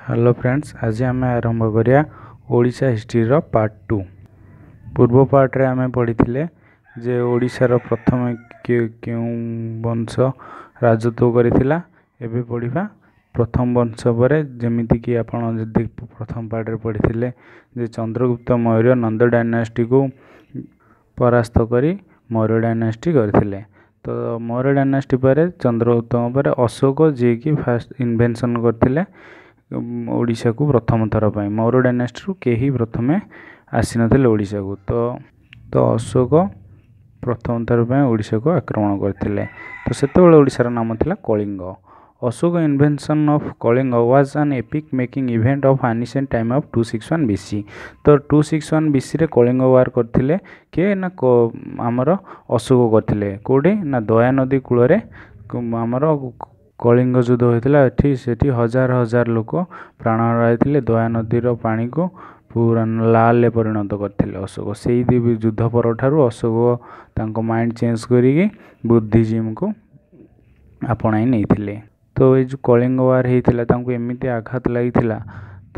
Hello friends, ଆଜି ଆମେ ଆରମ୍ଭ କରିବା ଓଡ଼ିଶା ହିଷ୍ଟ୍ରିର ପାର୍ଟ ଟୁ। ପୂର୍ବ ପାର୍ଟରେ ଆମେ ପଢ଼ିଥିଲେ ଯେ ଓଡ଼ିଶାର ପ୍ରଥମେ କେଉଁ ବଂଶ ରାଜତ୍ୱ କରିଥିଲା। ଏବେ ପଢ଼ିବା ପ୍ରଥମ ବଂଶ ପରେ, ଯେମିତିକି ଆପଣ ଯଦି ପ୍ରଥମ ପାର୍ଟରେ ପଢ଼ିଥିଲେ ଯେ ଚନ୍ଦ୍ରଗୁପ୍ତ ମୌର୍ଯ୍ୟ ନନ୍ଦ ଡାଇନାଷ୍ଟିକୁ ପରାସ୍ତ କରି ମୌର୍ଯ୍ୟ ଡାଇନାଷ୍ଟି କରିଥିଲେ। ତ ମୌର୍ଯ୍ୟ ଡାଇନାଷ୍ଟି ପରେ, ଚନ୍ଦ୍ରଗୁପ୍ତଙ୍କ ପରେ ଅଶୋକ, ଯିଏକି ଫାଷ୍ଟ ଇନଭେନସନ୍ କରିଥିଲେ ଓଡ଼ିଶାକୁ ପ୍ରଥମ ଥର ପାଇଁ। ମୌର୍ଯ୍ୟ ଡାଇନାଷ୍ଟିରୁ କେହି ପ୍ରଥମେ ଆସିନଥିଲେ ଓଡ଼ିଶାକୁ। ତ ଅଶୋକ ପ୍ରଥମ ଥର ପାଇଁ ଓଡ଼ିଶାକୁ ଆକ୍ରମଣ କରିଥିଲେ। ତ ସେତେବେଳେ ଓଡ଼ିଶାର ନାମ ଥିଲା Kalinga. Ashoka invasion of Kalinga was an epoch making event of ancient time of 261 BC। ତ 261 ବିସିରେ କଳିଙ୍ଗ ୱାର୍ କରିଥିଲେ କିଏ ନା ଆମର ଅଶୋକ କରିଥିଲେ। କେଉଁଠି ନା ଦୟାନଦୀ କୂଳରେ ଆମର କଳିଙ୍ଗ ଯୁଦ୍ଧ ହୋଇଥିଲା। ଏଠି ସେଠି ହଜାର ହଜାର ଲୋକ ପ୍ରାଣ ହରାଇଥିଲେ। ଦୟାନଦୀର ପାଣିକୁ ପୁରା ଲାଲରେ ପରିଣତ କରିଥିଲେ ଅଶୋକ। ସେଇ ଯୁଦ୍ଧ ପରଠାରୁ ଅଶୋକ ତାଙ୍କ ମାଇଣ୍ଡ ଚେଞ୍ଜ କରିକି ବୁଦ୍ଧିଜିମ୍କୁ ଆପଣାଇ ନେଇଥିଲେ। ତ ଏଇ ଯେଉଁ କଳିଙ୍ଗ ୱାର୍ ହେଇଥିଲା, ତାଙ୍କୁ ଏମିତି ଆଘାତ ଲାଗିଥିଲା, ତ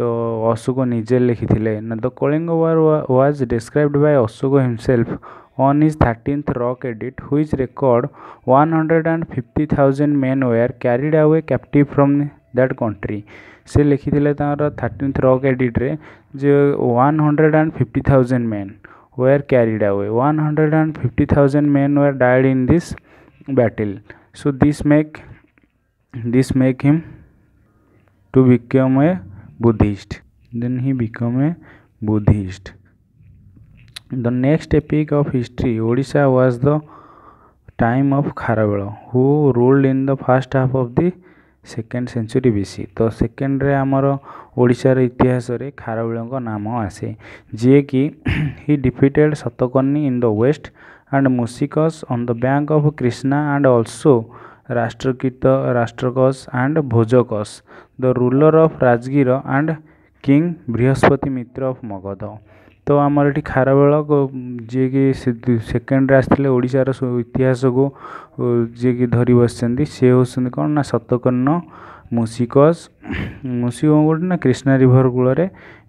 ଅଶୋକ ନିଜେ ଲେଖିଥିଲେ ନା, the Kalinga War was described by Ashoka himself on his 13th rock edict, which record 150,000 men were carried away captive from that country। ସେ ଲେଖିଥିଲେ ତାଙ୍କର 13th rock ଏଡିଟ୍ରେ ଯେ 150,000 men were carried away, 150,000 men were died in this battle। So this make him to become a Buddhist। Then he become a Buddhist। The next epoch of history Odisha was the time of Kharavela, who ruled in the first half of the second century BC। ତ ସେକେଣ୍ଡରେ ଆମର ଓଡ଼ିଶାର ଇତିହାସରେ ଖାରବେଳଙ୍କ ନାମ ଆସେ, ଯିଏକି he defeated Satakarni in the west and Mushikas on the bank of Krishna and also Rashtrakutas and Bhojakas, the ruler of Rajgir, and King Brihaspati Mitra of Magadha। ତ ଆମର ଏଠି ଖାରବେଳ, ଯିଏକି ସେକେଣ୍ଡରେ ଆସିଥିଲେ, ଓଡ଼ିଶାର ଇତିହାସକୁ ଯିଏକି ଧରି ବସିଛନ୍ତି, ସେ ହେଉଛନ୍ତି କ'ଣ ନା ସତକର୍ଣ୍ଣ, ମୁସିକସ୍, ମୁସିକ କେଉଁଠି ନା କୃଷ୍ଣା ରିଭର କୂଳରେ,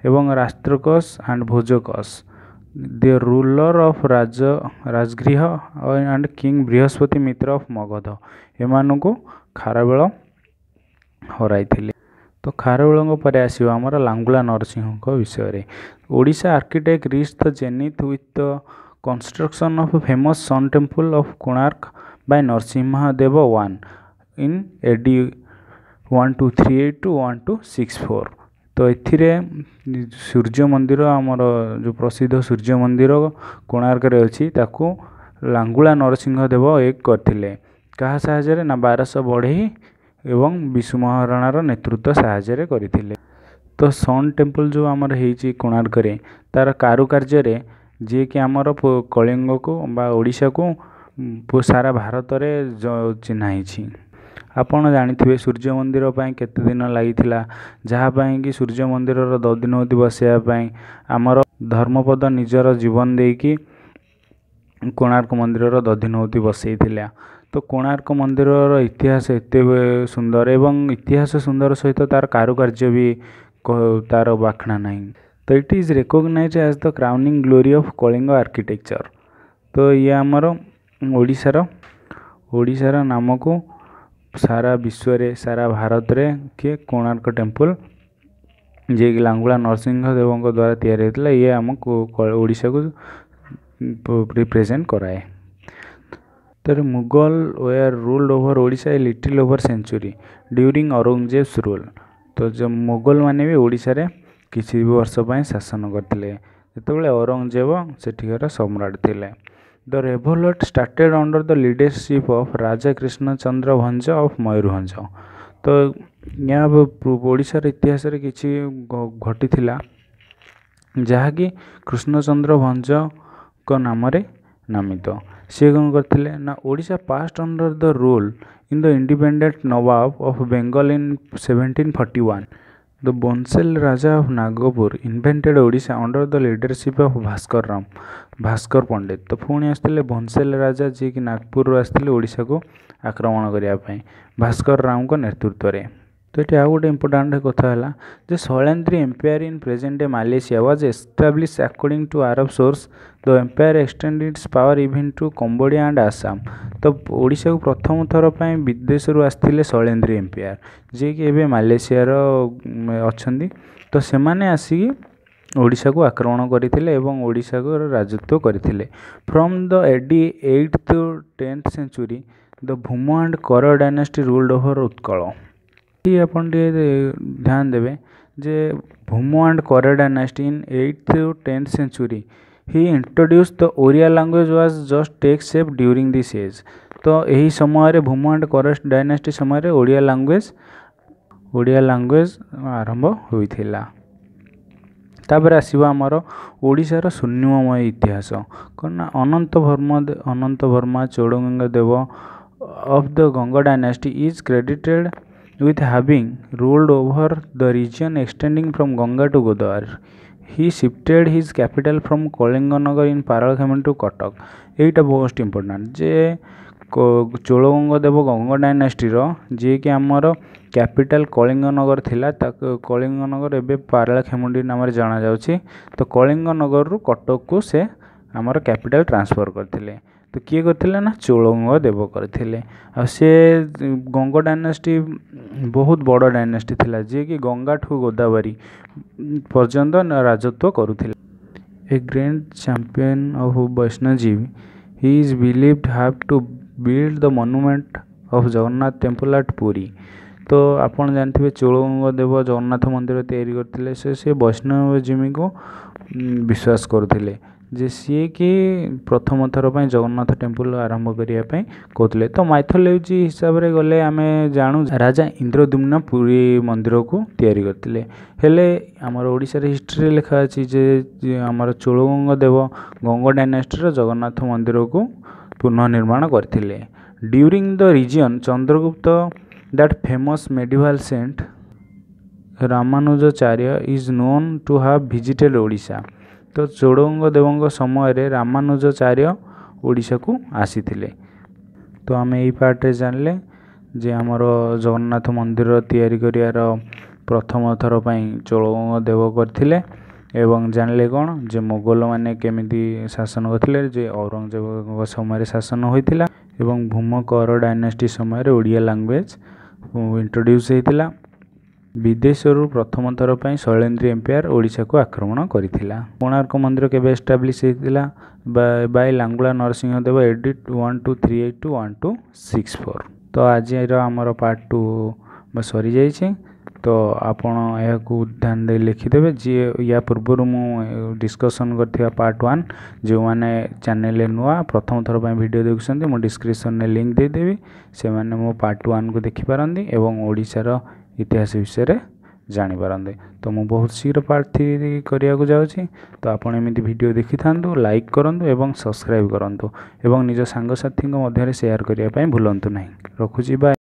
ଏବଂ ରାଷ୍ଟ୍ରକସ୍ and Bhojakas, the ruler of Rajgriha, and King Brihaspati Mitra of Magadha, ଏମାନଙ୍କୁ ଖାରବେଳ ହରାଇଥିଲେ। ତ ଖାରବେଳଙ୍କ ପରେ ଆସିବ ଆମର ଲାଙ୍ଗୁଳା ନରସିଂହଙ୍କ ବିଷୟରେ। Odisha architect reach the zenith with the construction of famous Sun Temple of Konark by Narasimha Deva I in AD 1238 to 1264। ତ ଏଥିରେ ସୂର୍ଯ୍ୟ ମନ୍ଦିର, ଆମର ଯେଉଁ ପ୍ରସିଦ୍ଧ ସୂର୍ଯ୍ୟ ମନ୍ଦିର କୋଣାର୍କରେ ଅଛି, ତାକୁ ଲାଙ୍ଗୁଳା ନରସିଂହ ଦେବ ଏକ କରିଥିଲେ। କାହା ସାହାଯ୍ୟରେ ନା 1200 ବଢ଼େଇ ଏବଂ ବିଶୁ ମହାରଣାର ନେତୃତ୍ୱ ସାହାଯ୍ୟରେ କରିଥିଲେ। ତ ସନ୍ ଟେମ୍ପଲ୍ ଯେଉଁ ଆମର ହେଇଛି କୋଣାର୍କରେ, ତା'ର କାରୁକାର୍ଯ୍ୟରେ ଯିଏକି ଆମର କଳିଙ୍ଗକୁ ବା ଓଡ଼ିଶାକୁ ସାରା ଭାରତରେ ଚିହ୍ନା ହେଇଛି। ଆପଣ ଜାଣିଥିବେ ସୂର୍ଯ୍ୟ ମନ୍ଦିର ପାଇଁ କେତେ ଦିନ ଲାଗିଥିଲା, ଯାହା ପାଇଁକି ସୂର୍ଯ୍ୟ ମନ୍ଦିରର ଦଧିନଉତି ବସାଇବା ପାଇଁ ଆମର ଧର୍ମପଦ ନିଜର ଜୀବନ ଦେଇକି କୋଣାର୍କ ମନ୍ଦିରର ଦଧିନଉତି ବସାଇଥିଲା। ତ କୋଣାର୍କ ମନ୍ଦିରର ଇତିହାସ ଏତେ ସୁନ୍ଦର ଏବଂ ଇତିହାସ ସୁନ୍ଦର ସହିତ ତା'ର କାରୁକାର୍ଯ୍ୟ ବି ତା'ର ବାଖଣା ନାହିଁ। ତ it is recognise as the crowning glory of Kalinga architecture। ତ ଇଏ ଆମର ଓଡ଼ିଶାର ନାମକୁ ସାରା ବିଶ୍ୱରେ, ସାରା ଭାରତରେ କିଏ କୋଣାର୍କ ଟେମ୍ପଲ୍, ଯିଏକି ଲାଙ୍ଗୁଳା ନରସିଂହ ଦେବଙ୍କ ଦ୍ୱାରା ତିଆରି ହୋଇଥିଲା, ଇଏ ଆମକୁ ଓଡ଼ିଶାକୁ ରିପ୍ରେଜେଣ୍ଟ କରାଏ। ତ Mughal were ruled over Odisha a little over century during Aurangzeb's rule। ତ ଯେଉଁ ମୋଗଲ ମାନେ ବି ଓଡ଼ିଶାରେ କିଛି ବର୍ଷ ପାଇଁ ଶାସନ କରିଥିଲେ, ଯେତେବେଳେ ଔରଙ୍ଗଜେବ ସେଠିକାର ସମ୍ରାଟ ଥିଲେ। The revolt started under the leadership of Raja Krishnachandra Bhanja of Mayurbhanj। ତ ଏହା ଓଡ଼ିଶାର ଇତିହାସରେ କିଛି ଘଟିଥିଲା, ଯାହାକି କୃଷ୍ଣଚନ୍ଦ୍ର ଭଞ୍ଜଙ୍କ ନାମରେ ନାମିତ। ସିଏ କ'ଣ କରିଥିଲେ ନା, Odisha passed under the rule in the independent Nawab of Bengal in 1741। The Bhonsle Raja of Nagpur invaded Odisha under the leadership of Bhaskar Ram, Bhaskar Pandit। ତ ପୁଣି ଆସିଥିଲେ ଭୋନ୍ସେଲ ରାଜା, ଯିଏକି ନାଗପୁରରୁ ଆସିଥିଲେ ଓଡ଼ିଶାକୁ ଆକ୍ରମଣ କରିବା ପାଇଁ ଭାସ୍କର ରାମଙ୍କ ନେତୃତ୍ୱରେ। ତ ଏଠି ଆଉ ଗୋଟେ ଇମ୍ପୋର୍ଟାଣ୍ଟ କଥା ହେଲା ଯେ Shailendra Empire in present day Malaysia was establish according to Arab source. The empire extend its power even to Cambodia and Assam. ତ ଓଡ଼ିଶାକୁ ପ୍ରଥମ ଥର ପାଇଁ ବିଦେଶରୁ ଆସିଥିଲେ ଶୈଳେନ୍ଦ୍ରୀ ଏମ୍ପାୟାର, ଯିଏକି ଏବେ ମାଲେସିଆର ଅଛନ୍ତି। ତ ସେମାନେ ଆସିକି ଓଡ଼ିଶାକୁ ଆକ୍ରମଣ କରିଥିଲେ ଏବଂ ଓଡ଼ିଶାକୁ ରାଜତ୍ୱ କରିଥିଲେ। From the AD 8 to 10th century, the Bhuma and Kara dynasty ruled over Utkal. ଏଠି ଆପଣ ଟିକେ ଧ୍ୟାନ ଦେବେ ଯେ Bhuma and Kara dynasty in 8 to 10th century, he introduce the Oriya language was just take shape during this age. ତ ଏହି ସମୟରେ ଭୂମ and କର ଡାଇନାଷ୍ଟି ସମୟରେ ଓଡ଼ିଆ ଲାଙ୍ଗୁଏଜ୍ ଆରମ୍ଭ ହୋଇଥିଲା। ତାପରେ ଆସିବ ଆମର ଓଡ଼ିଶାର ସ୍ୱର୍ଣ୍ଣିମମୟ ଇତିହାସ। କ'ଣ ନା Ananta Varma Chodaganga Deva of the Ganga dynasty is credited with having ruled over the region extending from Ganga to Godavari. He shifted his capital from Kalinganagar in Paralakhemundi to Cuttack. ଏଇଟା most important ଯେ ଚୋଡ଼ଗଙ୍ଗ ଦେବ ଗଙ୍ଗ ଡାଇନାଷ୍ଟିର, ଯିଏକି ଆମର capital Kalinganagar ଥିଲା, ତାକୁ କଳିଙ୍ଗନଗର ଏବେ ପାରଳାଖେମୁଣ୍ଡି ନାମରେ ଜଣାଯାଉଛି। ତ କଳିଙ୍ଗନଗରରୁ କଟକକୁ ସେ ଆମର କ୍ୟାପିଟାଲ ଟ୍ରାନ୍ସଫର୍ କରିଥିଲେ। ତ କିଏ କରିଥିଲେ ନା ଚୋଡ଼ଗଙ୍ଗ ଦେବ କରିଥିଲେ। ଆଉ ସେ ଗଙ୍ଗ ଡାଇନାଷ୍ଟି ବହୁତ ବଡ଼ ଡାଇନାଷ୍ଟି ଥିଲା, ଯିଏକି ଗଙ୍ଗାଠୁ ଗୋଦାବରୀ ପର୍ଯ୍ୟନ୍ତ ରାଜତ୍ୱ କରୁଥିଲେ। A great champion of Vaishnavism, he is believed have to build the monument of Jagannath Temple at Puri. ତ ଆପଣ ଜାଣିଥିବେ, ଚୋଡ଼ଗଙ୍ଗ ଦେବ ଜଗନ୍ନାଥ ମନ୍ଦିର ତିଆରି କରିଥିଲେ। ସେ ବୈଷ୍ଣବଜିମୀକୁ ବିଶ୍ୱାସ କରୁଥିଲେ ଯେ ସିଏ କି ପ୍ରଥମ ଥର ପାଇଁ ଜଗନ୍ନାଥ ଟେମ୍ପଲ୍ ଆରମ୍ଭ କରିବା ପାଇଁ କହୁଥିଲେ। ତ ମାଇଥୋଲୋଜି ହିସାବରେ ଗଲେ ଆମେ ଜାଣୁ ରାଜା ଇନ୍ଦ୍ରଦ୍ୟୁମ୍ନ ପୁରୀ ମନ୍ଦିରକୁ ତିଆରି କରିଥିଲେ। ହେଲେ ଆମର ଓଡ଼ିଶାରେ ହିଷ୍ଟ୍ରିରେ ଲେଖା ଅଛି ଯେ ଆମର ଚୋଡ଼ଗଙ୍ଗ ଦେବ ଗଙ୍ଗ ଡାଇନାଷ୍ଟିର ଜଗନ୍ନାଥ ମନ୍ଦିରକୁ ପୁନଃନିର୍ମାଣ କରିଥିଲେ। During the reign Chandragupta, that famous medieval saint Ramanujacharya is known to have visited Odisha. ତ ଚୋଡ଼ଗଙ୍ଗ ଦେବଙ୍କ ସମୟରେ ରାମାନୁଜାଚାର୍ଯ୍ୟ ଓଡ଼ିଶାକୁ ଆସିଥିଲେ। ତ ଆମେ ଏଇ ପାର୍ଟରେ ଜାଣିଲେ ଯେ ଆମର ଜଗନ୍ନାଥ ମନ୍ଦିର ତିଆରି କରିବାର ପ୍ରଥମ ଥର ପାଇଁ ଚୋଡ଼ଗଙ୍ଗ ଦେବ କରିଥିଲେ ଏବଂ ଜାଣିଲେ କ'ଣ ଯେ ମୋଗଲମାନେ କେମିତି ଶାସନ କରିଥିଲେ, ଯେ ଔରଙ୍ଗଜେବଙ୍କ ସମୟରେ ଶାସନ ହୋଇଥିଲା ଏବଂ ଭୂମକର ଡାଇନାଷ୍ଟି ସମୟରେ ଓଡ଼ିଆ ଲାଙ୍ଗୁଏଜ୍ ଇଣ୍ଟ୍ରୋଡ୍ୟୁସ୍ ହେଇଥିଲା। ବିଦେଶରୁ ପ୍ରଥମ ଥର ପାଇଁ ଶୈଳେନ୍ଦ୍ରୀ ଏମ୍ପାୟାର ଓଡ଼ିଶାକୁ ଆକ୍ରମଣ କରିଥିଲା। କୋଣାର୍କ ମନ୍ଦିର କେବେ ଏଷ୍ଟାବ୍ଲିଶ୍ ହେଇଥିଲା? By Langula Narasingha Deva, AD 1238 to 1264. ତ ଆଜିର ଆମର ପାର୍ଟ ଟୁ ସରିଯାଇଛି। ତ ଆପଣ ଏହାକୁ ଧ୍ୟାନ ଦେଇ ଲେଖିଦେବେ। ଯିଏ ୟା ପୂର୍ବରୁ ମୁଁ ଡିସ୍କସନ୍ କରିଥିବା ପାର୍ଟ ୱାନ୍, ଯେଉଁମାନେ ଚ୍ୟାନେଲରେ ନୂଆ, ପ୍ରଥମ ଥର ପାଇଁ ଭିଡ଼ିଓ ଦେଖୁଛନ୍ତି, ମୁଁ ଡିସ୍କ୍ରିପସନ୍ରେ ଲିଙ୍କ୍ ଦେଇଦେବି। ସେମାନେ ମୋ ପାର୍ଟ ୱାନ୍କୁ ଦେଖିପାରନ୍ତି ଏବଂ ଓଡ଼ିଶାର ଇତିହାସ ବିଷୟରେ ଜାଣିପାରନ୍ତି। ତ ମୁଁ ବହୁତ ଶୀଘ୍ର ପାର୍ଟ ଥ୍ରୀ କରିବାକୁ ଯାଉଛି। ତ ଆପଣ ଏମିତି ଭିଡ଼ିଓ ଦେଖିଥାନ୍ତୁ, ଲାଇକ୍ କରନ୍ତୁ ଏବଂ ସବସ୍କ୍ରାଇବ୍ କରନ୍ତୁ ଏବଂ ନିଜ ସାଙ୍ଗସାଥିଙ୍କ ମଧ୍ୟରେ ସେୟାର କରିବା ପାଇଁ ଭୁଲନ୍ତୁ ନାହିଁ। ରଖୁଛି, ବାଏ।